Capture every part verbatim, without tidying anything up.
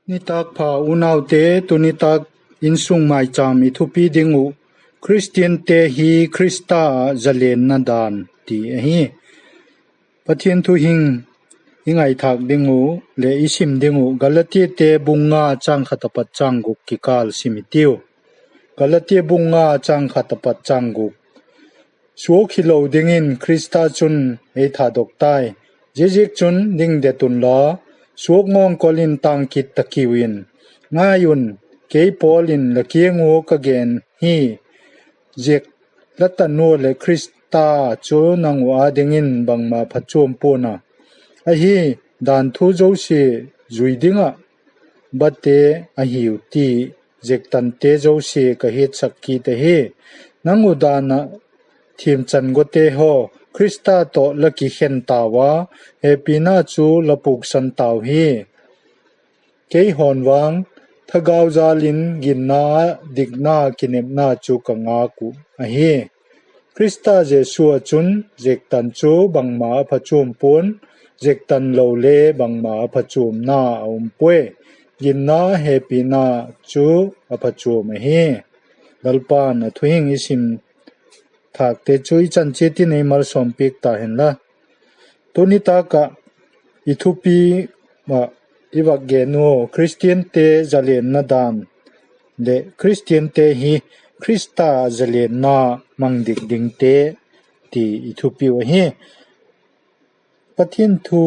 Nitâk pha unaute, tu nitâk insung maichâm i thupi ding uh, Khristiante hi Khrista ah zalenna dan ti ahi. Pathian thu hing i ngaithâk ding uh leh i sim ding uh Galatiate bung nga châng khat apat châng guk kikâl sim i tiu. Galatia bung nga châng khat apat châng guk. Suak hilo dingin Khrista chun ei thadok tai. Ziaziakchun ding det unla, suak ngawngkol in tâng kit ta kiu in. Ngai un, kei Paul in la kiang ua ka gen hi, ziak la tan ua leh Khrista chu nang uh â dingin bangma phachuam pua'n a. Ahi, dan thu zosia zui ding ah bate ahiu ti ziaktante zosia ka hiatsak kit ahi. Nang uh dan ah thiamchan guate haw, Khrista tawh la kikhen tau a, hepina chu la puksan tau hi. Keihaw'n vang, thagau jâl in ginna ah dikna kinepna chu ka ngak uh ahi. Khrista Jesu ah chun ziaktan chu bangma a phachuam pua'n, ziaktan lo le bangma a phachuamna a um puai. Ginna hepina chu a phachuam ahi. Lalpa'n a thu hing i sim thâkte chu i chan chiat in ei malsawmpiak ta hen la. Tu nitâk ah i thupi ah i vak gen ua Khristiante zalenna dan leh Khristiante hi Khrista zalenna mang dik dingte ti i thupi uh ahi. Pathian thu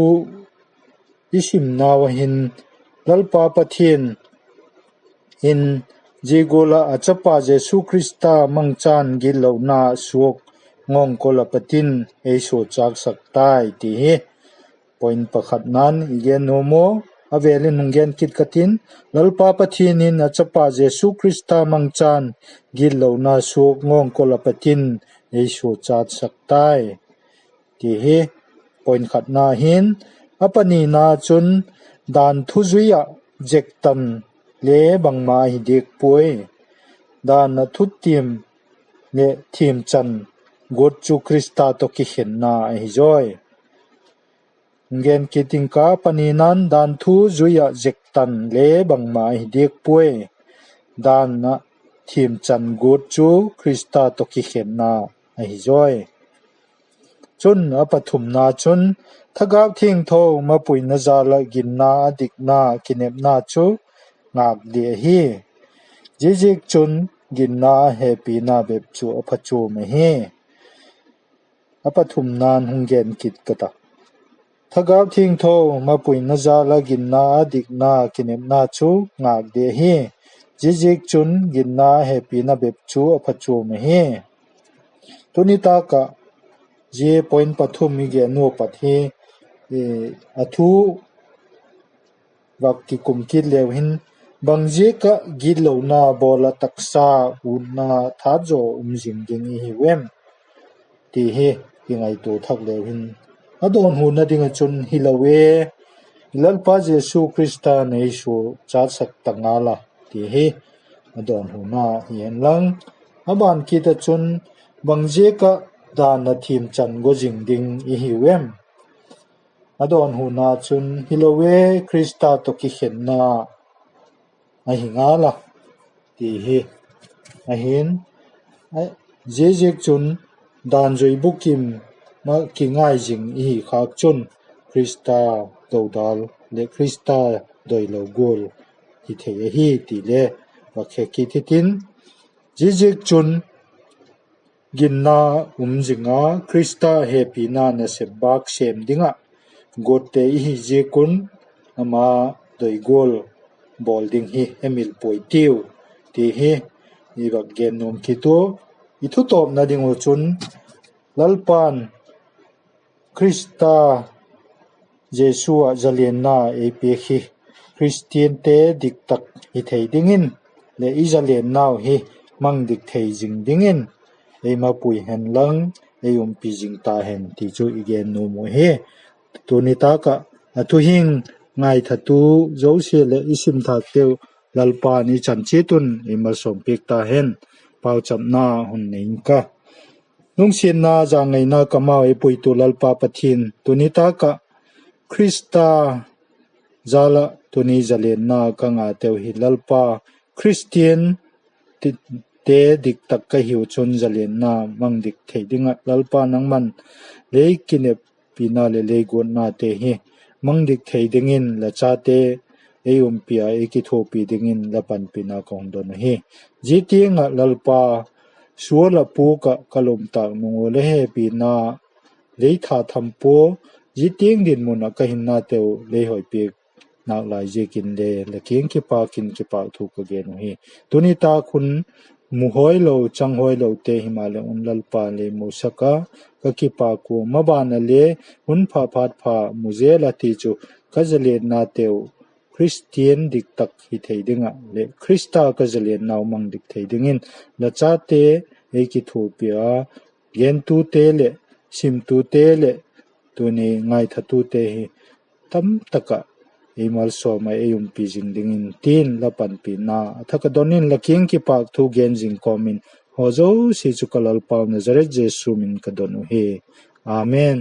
i simnau ah hin Lalpa Pathian in zia gual ah a chapa Jesu Khrista mangchan gitlona suak ngawngkol ah pat in ei suakchâksak tai ti hi point pakhatna'n i gen nuam ua, a vêl in hung gen kit ka tin. Lalpa Pathian in a chapa Jesu Khrista mangchan gitlona suak ngawngkol ah pat in ei suakchâksak tai ti hi point khatna hin. A panina chun dan thu zui ah ziaktan le bangma hi diak puai. Dan ah thutiam leh thiamchan guat chu Khrista tawh kikhenna ahi zawi. Hung gen kit ing ka, panina'n dan thu zui ah ziaktan le bangma hi diak puai. Dan ah thiamchan guat chu Khrista tawh kikhenna ahi zawi. Chun a pathumna chun, Thagau Thiangtho mapuina jal ah ginna a dikna kinepna chu ngâk di ahi. Ziaziakchun ginna hepina bep chu a phachuam ahi. A pathumna'n hung gen kit ka ta. Thagau Thiangtho mapuina jal ah ginna a dikna kinepna chu ngâk di ahi. Ziaziakchun ginna hepina bep chu a phachuam ahi. Tu nitâk ah zia point pathum i gen ua pat hi, a thu vak kikum kit leu hin, bangziak ah gitlona bawl ah taksa utna that zaw um zing ding i hiu em? ti hi i ngaitua thak leu hin, a dawnhuna ding ah chun hilo e, i Lalpa Jesu Khrista'n ei suakchatsak ta ngal a, ti hi a dawnhuna hi hen lang. A ban kit ah chun, bangziak ah dan ah thiamchan gua zing ding i hiu em? A dawnhuna chun hilo e, Khrista tawh kikhenna ahi ngal a, ti hi ahi'n. Ziaziakchun dan zui bukim ah kingai zing i hi khâk chun Khrista dodal leh Khrista doilo gual hi thei ahi ti le vak he kit hitin. Ziaziakchun ginna um zing a, Khrista hepina nasep bâk sêm ding ah guatte i hi ziak un, ama doi gual bawl ding hi hemil puai tiu, ti hi i vak gen nuam kit ua. I thutawpna ding uh chun, Lalpa'n Khrista Jesu ah zalenna ei piak hi Khristiante diktak hi thei dingin leh i zalennau hi mang dik thei zing dingin ei mapui hen lang, ei umpi zing ta hen ti chu i gen nuam uh hi. Tuni tâk ah a thuhing ngaithatu zosia leh i sim thâkteu Lalpa'n i chan chiat un ei malsawmpiak ta hen. Pauchapna hun nei ing ka. Lungsiatna, zangaina kamau ei puitu Lalpa Pathian, tuni tâk ah Khrista jal ah tuni zalenna ka ngateu hi Lalpa, Khristian ti- te diktak ka hiu chun zalenna mang dik thei ding ah Lalpa nangman lei kineppina leh lei guatnate hi mang dik thei dingin la chate ei umpi a ei kithuapi dingin la panpina ka hung don uhi. Zia tiang ah Lalpa, sual ah puak ah ka lum tâk nung ua la hepina lei tha tham pua, zia tiang dinmun ah ka hinnateu lei hoipiak nâk lai ziakin le la kiang kipâk in kipâk thu ka gen uhi. Tuni tâk hun mu hoi lo, chang hoi lote himaleh un Lalpa lei musak a, ka kipâk ua, maban ah le hun pha phat pha mu zel a ti chu ka zalennateu Khristian diktak hi thei ding ah leh Khrista ka zalennau mang dik thei dingin la chate ei kithuapi a, gentute leh simtute leh tuni ngaithatute hi tamtak ah ei malsawm a ei umpi zing dingin tin la panpina a thak a don in la kiang kipâk thu gen zing kawm in, haw zosia chu ka Lalpau Nazaret Jesu min ka don uhi. Amen.